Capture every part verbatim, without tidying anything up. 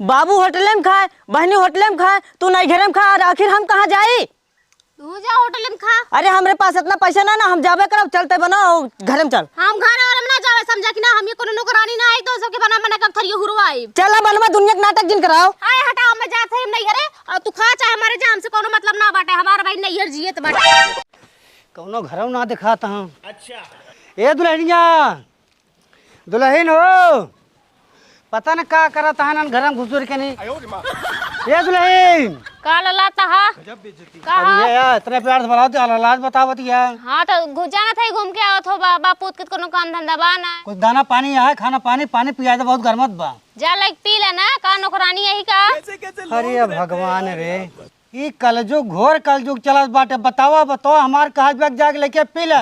बाबू होटले में खाए, बहनी होटले में खाए, तू नैहरे में खा, और आखिर हम कहाँ जाई? तू जा होटले में खा। अरे, हमरे पास इतना पैसा ना, ना हम जाबे करब, चलते बनो, घरे में चल। हम घर और हम ना जावे, समझा कि ना, हम ये कोनो नौकरानी ना आई, तो सबके बना बना के थरियो हुरवाई। चल, अब बनवा दुनिया के नाटक जिन कराओ। आए हटाओ, मैं जात है नैहरे, और तू खा चाहे मरे जा, हमसे कोनो मतलब ना बाटे, हमार भाई नैहर जियत बाटे। कौनो घरौ ना दिखात हम। अच्छा। ए दुल्हनिया, दुल्हन हो, पता न का करत हन घर में घुसुर के नहीं। ए दुल्हन। का ललात हा? का अब हा? ये यार, इतने प्यार से बुलावत है, ललात बतावत है। हाँ, तो घु-, जानत है, घूम के आवत हो, बा-, बाप पूत के कोनो काम धंधा बा ना। कुछ दाना पानी यहाँ, खाना पानी, पानी पिया दे, बहुत गरमत बा। जा, लाइक पी ले ना, का नौकरानी यही का? अरे भगवान रे, ई कलजुग, घोर कलजुग चलत बाटे। बतावा, बतावा, हमार कहा बे जाके लेके पी ले।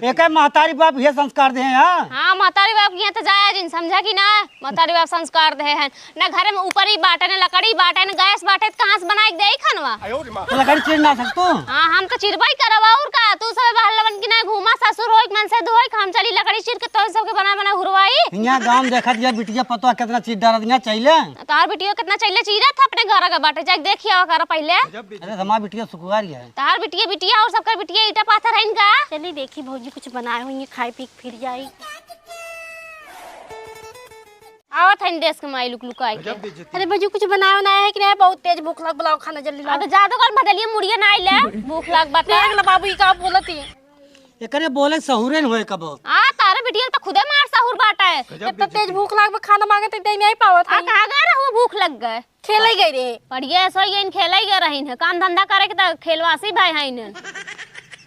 एके महतारी बाप ये संस्कार दे हैं, हाँ? हाँ, महतारी बाप के यहाँ तो जाया जिन, समझा कि ना? महतारी बाप संस्कार दे हैं। ना घरे में ऊपरी बाटे, ना लकड़ी बाटे, ना गैस बाटे, तो कहाँ से बनाए के देई खानवा? तो लकड़ी चीर ना सकतू? हाँ, हम तो चिरबई करब, और का? तू सब बहलवन की ना घूमा, ससुर होई, मन से धोई, हम चली लकड़ी चीर के तोहन सबके बना बना हुरवाई। यहाँ गाँव में देखत या बिटिया पतवा कितना चीर डालत, यहाँ चैले। तोहार बिटिया कितना चैले चीरत है अपने घर के बाटे, जाके देखिया कर पहले। अरे, हमार बिटिया सुकुवारी है। तोहार बिटिया, बिटिया और सबकर बिटिया ईटा पाथर है इनका। चली देखी भौजी कुछ बनाए होइए, खाए पी के फिर जाई। आवत है देश के माई लुक लुकाई के। अरे भौजी, कुछ बनाए बनाए है कि नहीं? बहुत तेज भूख लग, बुलाओ खाना जल्दी लाओ। अबे जादूगर बदलिए मुड़िए ना आइले, भूख लग बता। देख ला बाबू, ई का बोलत है? एकरे बोले सहूरे न होए कबो। आ, तारे बिटिया तो खुदे मार सहूर बाटा है। इतना तेज भूख लाग बा, खाना मांगे तो दे नहीं पावत आ, है। कहाँ गए रहो, भूख लग गए। खेले गए रे। बढ़िया है, सोई गई, खेले गए रही है। काम धंधा करे के तो खेलवासी भाई है इन्हें।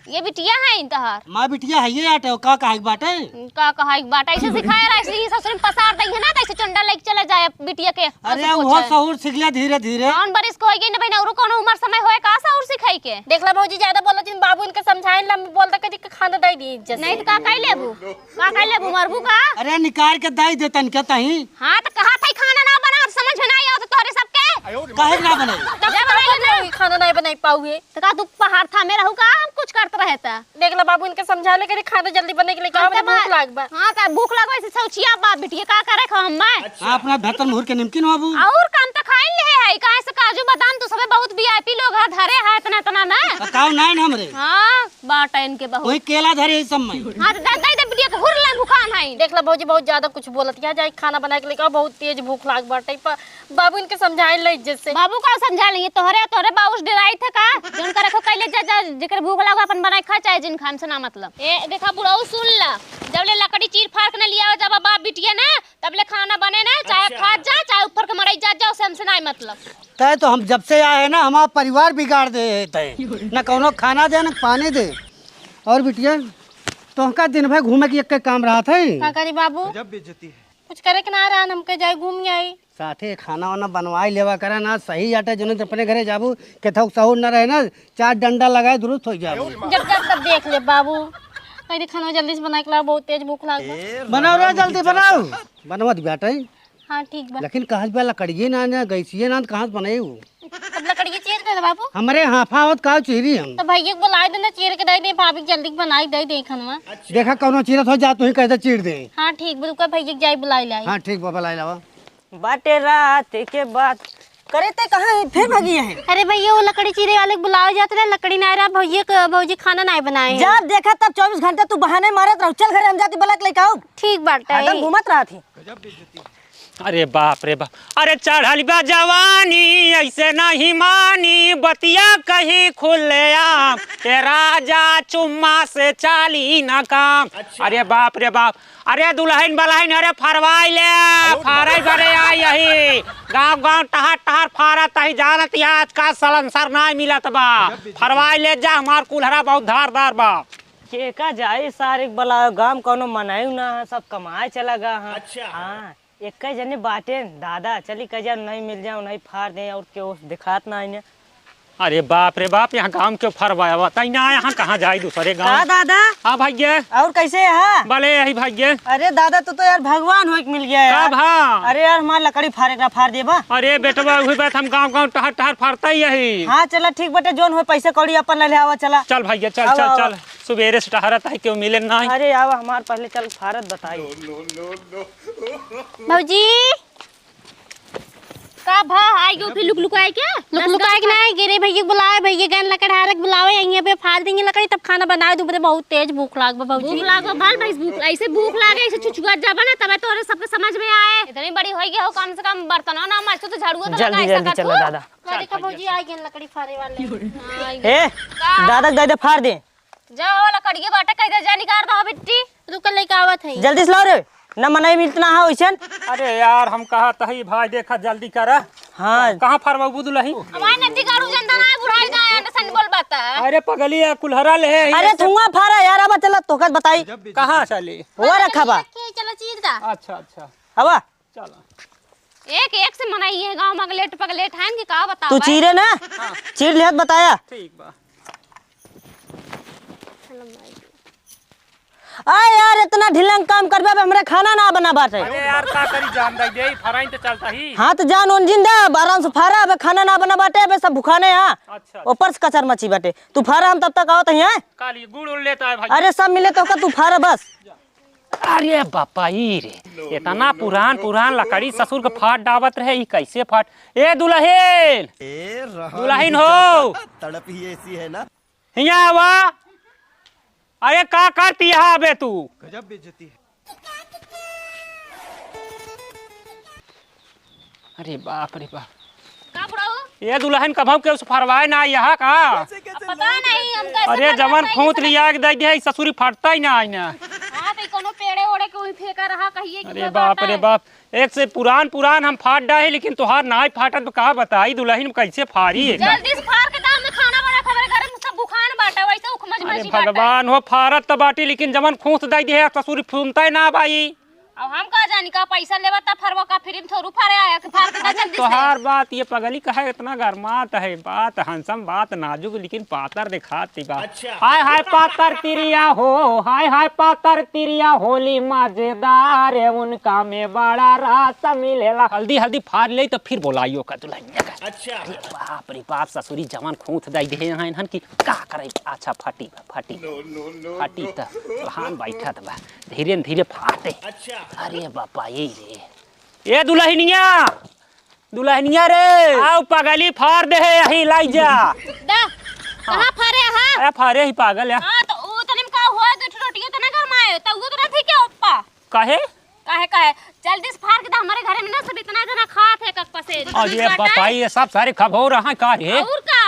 ये बिटिया है इन तोहार। माँ बिटिया है ये आटे, का कहा के बाटे? का कहा के बाटे? ऐसे सिखाए रहा, ऐसे ही ससुर में पसार देंगे ना, तो ऐसे चंडा लेके चले जाए बिटिया के। अरे, ऐसे वो पूछे। सहूर सीख ले धीरे धीरे। कौन बरिस को होई गई ना बहन, और कौन उम्र समय होए का सहूर सिखाई के? देख ला भौजी, ज्यादा बोला जिन, बाबू इनके समझाए ला, बोल दे कदी के खाना दे दी इज्जत से। नहीं तो का कह लेबू? का कह लेबू, मरबू का? अरे, निकाल के दे दे तन के तही। हाँ, तो कहा था खाना ना बना, समझ में ना आया तो तोहरे सबके। काहे ना बनाई? जब बनाई ना। खाना नहीं बनाई पाऊ है। तो का तू पहाड़ था में रहू का, हम कुछ करत रहे था। देख ला बाबू, इनके समझा ले, करे खाना जल्दी बने के लिए, हम का तो भूख बा-, लाग बा। हाँ, तो भूख लाग बा, ऐसे सोचिया बाप बिटिया का करे खाम मैं? हाँ, अपना भीतर मुहर के निमकिन बाबू। और काम तो खाइन ले है, काहे से काजू बादाम तू सबे बहुत वीआईपी लोग है, धरे है इतना इतना ना। तो काव नाइन हमरे। हाँ, बाटा इनके बहुत। वही केला धरे है सब में। हाँ, तो दे, दे, दे बिटिया के हुर ले भुखान है। देख ला भौजी, बहुत ज्यादा कुछ बोलत, यहाँ जाए खाना बना के लेके आओ, बहुत तेज भूख लाग बाटे। प-, बाबू इनके समझाए ले इज्जत से। बाबू का समझा लेंगे? तोहरे, तोहरे बाबू से डराई थे का? जोन करे खो कैले जा, जा, जेकर भूख लागो अपन बनाए खा, चाहे जिन खा, हमसे ना मतलब। ए, देखा बुढ़ऊ सुन ला, जब ले लकड़ी चीर फाड़ के न लिया जब बाप बिटिया ना, तब ले खाना बने ना, चाहे अच्छा। खा जा, चाहे ऊपर के मड़ई जा, जाओ, से हमसे ना मतलब। तय तो हम जब से आए हैं ना, हमारा परिवार बिगाड़ दे तय। न कौनो खाना दे, न पानी दे। और बिटिया, तोहका दिन भर घूमे की एक काम रहा था। का करी बाबू? गजब बेइज्जती है। कुछ करे के ना रहन, हमके जाए घूम आई। साथे खाना वाना बनवाई लेवा करा ना, सही आटे जने अपने घरे जाबू, केथौक सहूर न रहे ना, चार डंडा लगाए दुरुस्त हो जाबू। जब जब तब देख ले बाबू, कहीं खाना जल्दी से बना के लाओ, बहुत तेज भूख लाग बा। बनाओ रे, जल्दी बनाओ। बनवा दिया बाटे। हाँ, ठीक बा। लेकिन कहल बा लकड़िए ना, ना गैसिए ना, तो कहाँ से बनाई वो? अब लकड़िए चीर दे बाबू। हमरे हाफा होत का चीरी हम। तो भैया को बुलाए देना, चीर के दे दे, भाभी जल्दी बनाई दे दे खानवा। देखा कौनो चीरत हो जा, तू ही कह दे चीर दे। हाँ, ठीक बा, रुका भैया के जाई बुलाई लाई। हाँ, ठीक बा, बुलाई लावा। बाटे रात के बात। करे ते कहाँ है? फिर भगी है। अरे भैया, वो लकड़ी चीरे वाले के बुलावे जात रहे, लकड़ी ना रहा, भैया के, भौजी खाना ना बनाए हैं। जब देखा तब चौबीस घंटे तू बहाने मारत रहो। चल घरे, हम जाती बलक लेके आओ। ठीक बाटे। हरदम घूमत रहत ही। अरे बाप रे बाप, अरे चढ़ल बा जवानी, ऐसे नहीं मानी, बतिया कही खुलेआम, ए राजा चुम्मा से चाली ना काम। अच्छा। अरे बाप रे बाप, अरे दुल्हन बलहन, अरे फरवाई ले, फारई भरे आई यही। गाँव गाँव टहर टहर फारत ही, जानत ही आज का सलंसर नाई मिलत बा। फरवाई ले जा, हमार कुल्हरा बहुत धारदार बा। के का जाई सारे बला, गाँव कौनो मनाई ना है, सब कमाए चला गा है। अच्छा। हाँ, एक जने बाटे दादा, चली कह जा नहीं मिल जाओ, नहीं फार दे और के ओस दिखात ना आईने। अरे बाप रे बाप, यहाँ गाँव के फरवाया बताई ना, यहाँ कहाँ जाई दूसरे गाँव? का दादा? हाँ भैया। और कैसे है? भले यही भैया। अरे दादा, तू तो यार भगवान होइक मिल गया का यार। भा? अरे यार, हमार लकड़ी फारे का फार देबा। अरे बेटवा, वही बात हम गाँव गाँव टहर टहर फारता ही यही। हाँ चला ठीक बटे, जोन हो पैसे कौड़ी अपन ले ले आवा चला। चल भैया, चल, आवा, चल, आवा। चल। सुबेरे से टहरत है, केहू मिले नाही। अरे आवा, हमार पहले चल फारत बताई। भौजी, का भा, आई गयो फिर लुक लुकाए के? लुक लुकाए के नहीं, गिरे भैया के बुलावे, भैया गन लकड़हारे के बुलावे, यहीं पे फाड़ देंगे लकड़ी, तब खाना बनाए। तू बदे बहुत तेज भूख लाग बा भौजी। भूख लाग बा, भल भैंस भूख, ऐसे भूख लागे, ऐसे छुछुआ जाबा ना, तबे तोरे सबके समझ में आए। इतनी बड़ी होई गई हो, कम से कम बर्तनों ना मांजतू तो झाड़ुओ तो जल्दी, लगा जल्दी सकत चलो हो। दादा। का देखा भौजी, आई गन लकड़ी फाड़े वाले। हाँ, आई गन। ए, का? दादा के दे दे, फाड़ दे। जा, वो लकड़िए बाटे, कह दे, जा निकाल दो बिट्टी। रुक, लेके आवत है। जल्दी से लाओ रे, न मनई मिलत ना हो वैसन। अरे यार, हम कहत हई भाई, देखा जल्दी करा। हाँ। कहाँ फरवाबू दुलही? हमारे नजदीक आड़ू जनता ना है, बुढ़ाई ना है, न सन बोल बता। अरे पगली है, कुल्हरा ले है, अरे ये सब। थुआ फारा यार, अब चला तोहका बताई। कहाँ चली? वो रखा बा। रखिए, चलो चीर दा। अच्छा, अच्छा। अब चलो। एक, एक से मनई है गाँव में, अगलेट पगलेट हैं कि का बतावा? तू चीरे ना, हाँ। चीर लिहत बताया। ठीक बा। आ यार, इतना ढिलंग काम करबे, अब हमरा खाना ना बना बाटे। अरे यार, का करी, जान दे दे, फराइन तो चलता ही। हाँ, तो जान उन जिंदा, अब आराम से फारा, अब खाना ना बना बाटे, अब सब भुखाने हैं। अच्छा। ऊपर से कचर मची बाटे। तू फारा, हम तब तक आवत ही हैं। काली गुड़ उड़ लेता है भाई। अरे, सब मिले तो का, तू फारा बस। अरे बापा ई रे, इतना पुरान पुरान लकड़ी ससुर के फाट डावत रहे, ई कैसे फाट? ए दुलहिन, ए, रहा दुलहिन नहीं हो। जाता, तड़प ही ऐसी है ना। हियाँ आवा। अरे का करती है अबे तू? गजब बेइज्जती है। अरे बाप रे बाप। का बुढ़ऊ? ये दुलहिन कभौ के उस फरवाए ना यहाँ का? अब पता नहीं, हम कैसे अरे पता जवन नहीं, खूंत लिया के दे दिया, ई ससुरी फटता ही ना आई ना। हाँ, तो ई कोनो पेड़े ओड़े के वही फेंका रहा, कहिए कि अरे बाप रे बाप, एक से पुरान पुरान हम फाट डाहे, लेकिन तोहार नाई फाटत बा, का बताई दुलहिन कैसे फारी है। जल्दी से फार के दाम में खाना बना, हमारे घर में सब भुखान बाटा, वैसे उखमज अरे मजी बाटा। भगवान हो, फारत त बाटी, लेकिन जवन खूंत दे दिया, ससुरी फूनता ही ना बाई। अब हम का जानी का पैसा लेवा त फरवा का फ्री में थोड़ू फरे आया कि फार के दा जल्दी से। तोहार बात ये पगली काहे इतना गरमात है, बात हंसम बात नाजुक लेकिन पातर दिखात बा। अच्छा। हाय हाय पातर तिरिया हो, हाय हाय पातर तिरिया होली मजेदार है, उनका में बड़ा रस मिलेला। हल्दी हल्दी फार ले तो फिर बोलाइयो का दुल्हनिया का। अच्छा। अरे बाप रे बाप, ससुरी जवान खूंत दाई दे हैं इन्हन की का करे। अच्छा फटी बा, फटी। No, no, no, फटी no। त तोहान बैठत बा। धीरे न धीरे फाटे। अच्छा। अरे बापा, ये रे। ए दुलहिनिया, दुलहिनिया रे, आओ पगली फार दे है यही लाई जा। दा, कहाँ फारे हा? अरे फारे ही पागल है। हाँ, तो वो तनिम का हुआ, दो ठो रोटियां तो ना गरमाए, तो वो तो ना थी क्या ओप्पा? काहे? काहे, काहे? जल्दी से फार के दा, हमारे घरे में ना सब इतना जना खात है कक पसेरी। अरे बापा, ये सब सारे खबो रहा का रे? और का?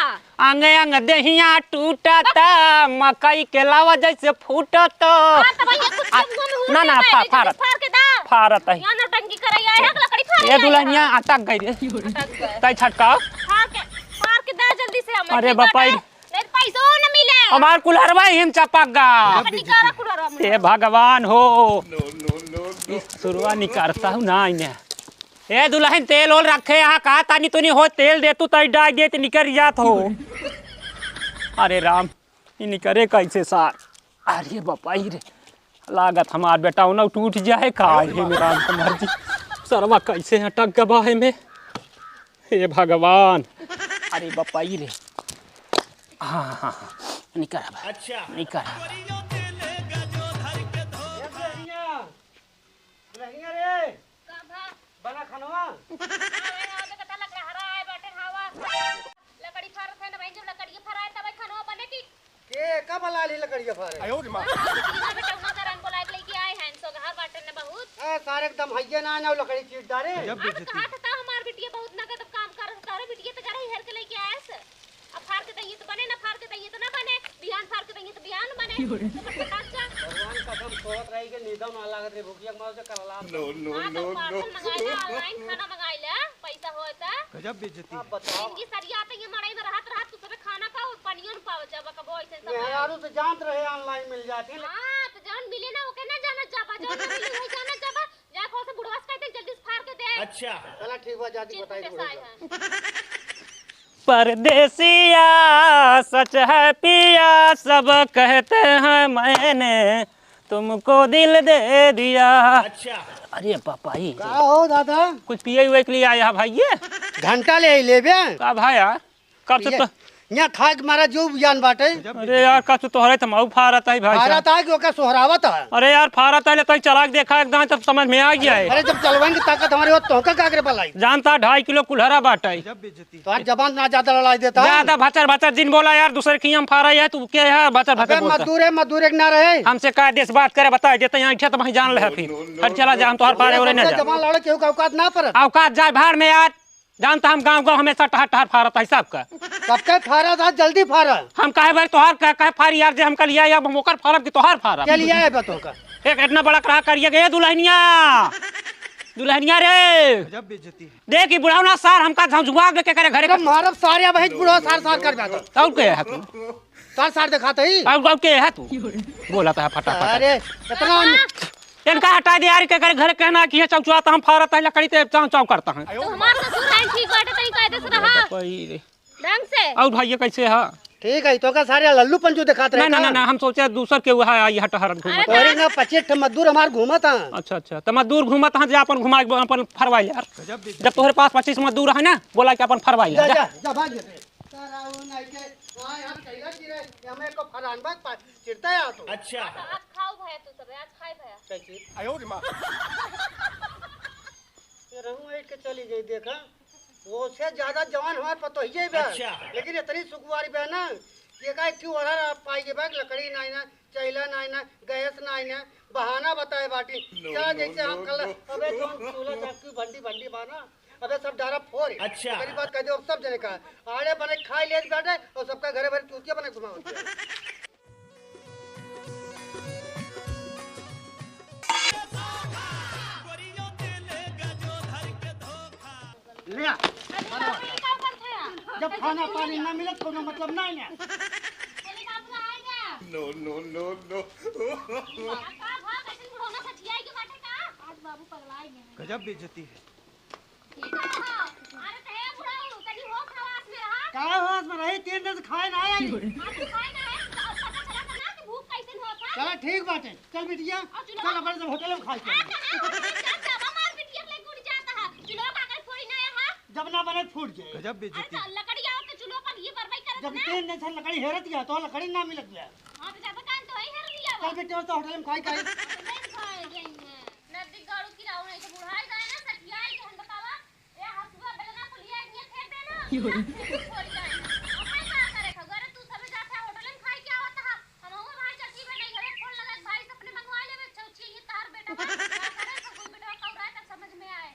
अंग अंग देहिया टूटता, मकई के लावा जैसे फूटता। हाँ, तो भैया, कुछ आ, मुंह में ना, ना, नहीं फा-, आए, फारत। फार के दा। फारत है। यहाँ नौटंकी करे आए हैं, लकड़ी फारे ये आए दुल्हनिया हैं। अटक गई रे। अटक गए। तै छटकाओ। फार के, फार के दा जल्दी से हमें। अरे ठीक बापा, बाटे? नहीं तो पैसो न मिले। हमार कुल्हरवा ही में चपक गा। अब निकाला कुल्हरवा में। हे भगवान हो। इस सुरवा निकारता हूँ ना इन्हें। ए दुलहिन, तेल ओल रखे यहाँ का? तानी तुनी हो, तेल दे तू, तई डाल दे, ते निकर जात हो। अरे राम, ई निकरे कैसे सार? अरे बापा रे, लागत हमार बेटा उन्हें टूट जाए का? हे मेरा राम, तुम्हार जी, सरवा कैसे अटक गबा है में? हे भगवान, अरे बापा रे, हाँ, हाँ, हाँ, निकर अब, अच्छा। निकर अब। दुल्हनिया रे। का भा? बना खनवा। अरे, आवे कथा लकड़हरा आए बाटे हवा। लकड़ी फरत है ना भाई, जब लकड़िए फराए तब खनवा बने की? के का बला ली लकड़िया फरे? आयो रे माँ। बिटिया बेटा उना करन बोला के लेके आए हैं, सो घर बाटे न बहुत। ए, सारे एकदम हइये ना, ना लकड़ी चीर डारे। गजब हाँ, तो बेइज्जती। कहा था, था हमार बिटिया बहुत नगद काम कर, तारे बिटिया तो घर ही हेर के लेके आए से। अब फार के दइए तो बने, ना फार के दइए तो ना बने, बिहान फार के दइए तो बिहान बने। क्यों रे? तो फटाक जा। भगवान कसम सोवत रही के नींदो ना लागत रे, भुखिया के मारे से करला। No, no, हाँ, तो no, no। Parcel मंगाई ले, online खाना मंगाई ले, पैसा होए त। गजब बेइज्जती। अब बताओ। इनकी सरिया तो ये मड़ई में रहत रहत तू सबे खाना का पानियो न पावत जाबा, कबो ऐसे सब। मेहरारू तो जानत रहे online मिल जाती। हाँ, तो जौन मिले ना ओके ना जानत जाबा, जौन ना मिले वही जानत जाबा। जा खोल से बुढ़वा से कहते जल्दी से फार के दे। अच्छा। चला ठीक बा, जाती चिंटू बताई के बुढ़वा साय से। है। परदेसिया सच है पिया, सब कहते हैं मैंने तुमको दिल दे दिया। अच्छा। अरे पापा, ई का हो दादा? कुछ पिए हुए के लिए आया है भाई ये? घंटा ले ही लेबे। का भाया? कब से पिए, तो यहाँ खाए के मारा जो ज्ञान बाटे। अरे यार, का तू तोहरे त मऊ फारत है भाई साहब। फारत है कि ओका सोहरावत है? अरे यार, फारत है, ले तई चला के देखा एकदम, तब समझ में आ गया है। अरे, जब चलवाएंगे ताकत हमारे हो, तोहका का करे बलाई? जानता, ढाई किलो कुल्हरा बाटे। तोहार जबान ना ज्यादा लड़ाई देता है। ज्यादा भचर भचर जिन बोला यार, दूसरे की हम फारा है, तू क्या है भचर भचर अबे बोलता? मजदूर है, मजदूर एक ना रहे। हमसे का देश बात करे, बताए देते यहाँ, इठे तो वहीं जान ले फिर। हट चला जा, हम तोहार फारे ओरे ना जा। जबान लड़े केहू का औकात ना पर। औकात जाए भाड़ में यार। जानता हम गाँव गाँव हमेशा टहर टहर फारत है सबका। सबके फारत है, जल्दी फारा। हम कहे भाई तोहार कह, कहे फारी यार, जे हमका लिया या हम ओकर फारब कि तोहार फारब? के लिया है बा तोहका? एक इतना बड़ा करा करिए गए दुल्हनिया, दुल्हनिया रे। गजब बेइज्जती है। देख ई बुढ़ौना सार हमका झंझुआ के करे घरे तो का मारब सारे, अब बुढ़वा सार सार कर जाता। और के है तू? सार सार दिखाते ही। और, और के है तू? बोला था फटाफट। अरे, इतना इनका हटा दे यार, के करे घरे कहना कि ये चौचुआ तो हम फारत है, लकड़ी ते चाव चाव करता है। तो हमार ससुर है, ठीक बाटे, तनी कायदे से रहा। कोई रे। ढंग से। और भाई ये कैसे है? ठीक है, तो का सारे लल्लू पंचू दिखात रहे ना, ना, का? ना, ना, हम सोचे दूसर के वहाँ आई हट हरन घूमत। अरे तोरी ना पच्चीस ठे मजदूर हमार घूमत हैं। अच्छा, अच्छा, तो मजदूर घूमत हैं, जे अपन घुमा के अपन फरवाई यार। जब तोहरे पास पच्चीस मजदूर है ना, बोला कि अपन फरवाई जा, यार। जा, जा, भाग जा। तारा ऊ नहीं के, वहाँ यहाँ कैला की रे, हमें को फरान बात पा, चिढ़ता है तो। अच्छा। आज खाओ भैया तू सब, आज खाए भैया। कैसे? आयो रे माँ। ये रहूँ एक के चली गई, देखा। वो से ज्यादा जवान हमार पतोहिए बा। अच्छा। लेकिन इतनी सुकुवारी बा ना, कि एका एक ठो ओढ़ा रहा पाई के बा, लकड़ी नाई ना, चैला नाई ना, गैस नाई ना, बहाना बताए बाटी। No, क्या no, जैसे हम no, कल, no। अबे जौन चूल्हा चक्की भंडी भंडी बा ना, अबे सब डारा फोर। अच्छा। तेरी बात कह दे, अब सब जने का आड़े बने खाई लेत बाटे और सबका घरे भरे चूतिया बने घुमावत बाटे। ले आ। अरे बाप रे, का करत है? जब खाना पानी ना मिले, कोनो मतलब ना है। चलिए, बाबू, आ गया। No, no, no, no। का भा, कैसे बुढ़ौना सठियाई के बाटे का? आज बाबू पगला गए हैं। गजब बेइज्जती है। ठीक है, हाँ। अरे, तो हे बुढ़ऊ, तनी होश हवास में रहा। का होश में रही? तीन दिन से खाए ना आई। आप तो खाए ना है, तो अब पता चला था ना कि भूख कैसे होता है। चला, ठीक बाटे। चल बिटिया, और चुलवा चल अपने सब होटल में खाए के। आ, कहाँ होटल में? जब, जब हमार बिटिया के लेके उड़ जाता है, चुलवा का अगर फोड़ी ना है, हाँ? जब ना बने, फूट जाए। गजब बेइज्जती। अरे, तो लकड़ी आओ तो चुलवा पर ये बरबाई करत जब ना। तीन दिन से लकड़ी हेरत गया, तो लकड़ी ना मिलत गया। हाँ, तो ज्यादा काम तो वही हेर लिया चल बा। बिटिया, तो होटल में खाए के आई। नहीं खाए गई है। नदी गाड़ू की राहु नहीं तो बुढ़ाई गए ना, सठियाई के हम बतावा। ए हसुआ बेलना कुलिया इन्हें फेंक देना। की हो? अब का करे खा? अरे तू सब जात है होटल में खाई के आवत है। हम हुआ भाई चर्ची में नहीं घरे फोन लगा, भाई से अपने मंगवा लेवे, चौची ये तार बेटा का करे खा, कोई बेटा का रहा तब समझ में आए।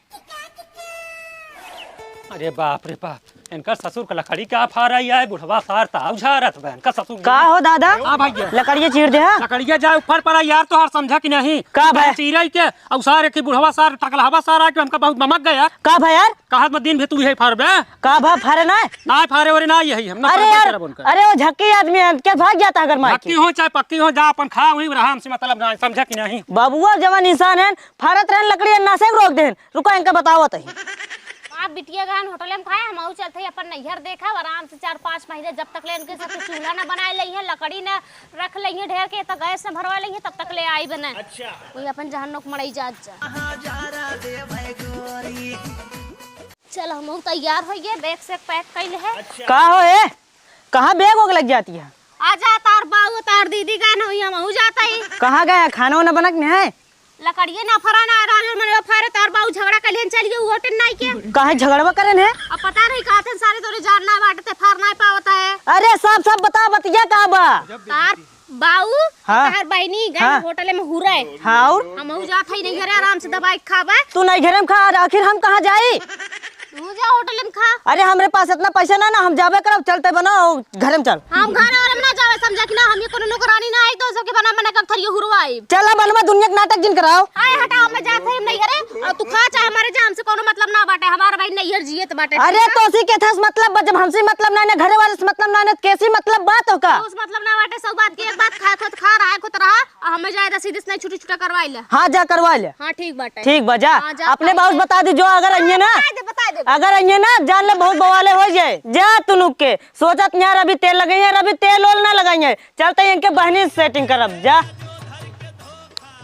अरे बाप रे बाप, इनका ससुर का लकड़ी का फारा ही आए, बुढ़वा सार ताव झारत बा, इनका ससुर का हो दादा? हाँ भैया। लकड़िया चीर दे, हाँ? लकड़िया जाए ऊपर पड़ा यार, तोहार समझा कि नहीं? का भाई? चीरई के और सारे की बुढ़वा सार, टकलहवा सार आके हमका बहुत बमक गया। का भा यार? कहत में दिन भी तू यही फारबे। का भा फारे ना? ना फारे ओरे ना यही हम ना अरे फारबे यार, करब उनका। अरे वो झक्की आदमी है, क्या भाग जाता है अगर मार पक्की के? हो चाहे पक्की हो, जा अपन खा वहीं रहा, हमसे मतलब ना है, समझा कि नहीं? बाबुआ जवान इंसान है, फारत रहन लकड़ी अन्ना से रोक देन। रुको इनका बतावत है। आप बिटिया गहन होटल में खाए, हम आऊ चलते ही अपन नैहर देखा, आराम से चार पाँच महीने जब तक ले इनके साथ चूल्हा ना बनाए ले हैं, लकड़ी ना रख लेइहे ढेर के, त गैस न भरवा लेइहे, तब तक ले आइबे न। अच्छा। वही अपन जहन नोक मड़ई जात जा। चल, हमहू तैयार होइए, बैग से पैक कइले है। अच्छा। का हो ए? कहाँ बैग वैग लग जाती है? आजा, तार बाऊ, तार दीदी गए न होई, हमहू जात ही। कहाँ गए? खाना वाना बना के नहीं है? लकड़िए ना फरा ना रहा है, मने फारे तार बाऊ झगड़ा कर लेन चलिए उ होटल नाई के। काहे झगड़वा करेन है? अब पता नहीं कहा थे सारे तोरे जान ना बाटे ते फार ना पावत है। अरे सब सब बता बतिया का बा? तार बाऊ, हाँ। तार बहनी गए हाँ। होटल में हुरे। हाँ और? हमहू जात है नहीं घरे आराम से दबाई के खाबे। तू नहीं घरे में खा, आखिर हम कहाँ जाई? तू जा होटल में खा। अरे हमरे पास इतना पैसा ना ना, हम जाबे करब, चलते बनो घरे में चल। हम घर और में ना जावे समझा कि ना, हम ये कोनो नौकरानी ना आई तो सबके बना बना के थरिये हुरवाई। चला बनवा दुनिया के नाटक जिन कराओ। आए हटाओ, मैं जात है हम नहीं घरे। और तू खा चाहे हमारे जा, हमसे कोनो मतलब ना बाटे, हमारा भाई नैहर जियत बाटे। अरे तो उसी के था मतलब बा, जब हमसे मतलब ना ना, घरे वाले से मतलब ना ना, कैसी मतलब बात हो का? उस मतलब ना बाटे, सब बात की एक बात, खाए खुद खा, रहा खुद रहा। आ, हमें जाए तो सीधे से नहीं छुट्टी छुट्टा करवाई ले। हाँ, जा करवा ले। हाँ, ठीक बाटे। ठीक बा, जा। हाँ, जा, अपने बाबू से बता दी, जो अगर अइहे ना, बता दे, बता दे। अगर अइहे ना, जान ले बहुत बवाले हो जाए। जा तुनुक के, सोचत यार अभी तेल लगाई है, अभी तेल ओल ना लगाई है। चलते ही इनके बहनी से सेटिंग करब, जा।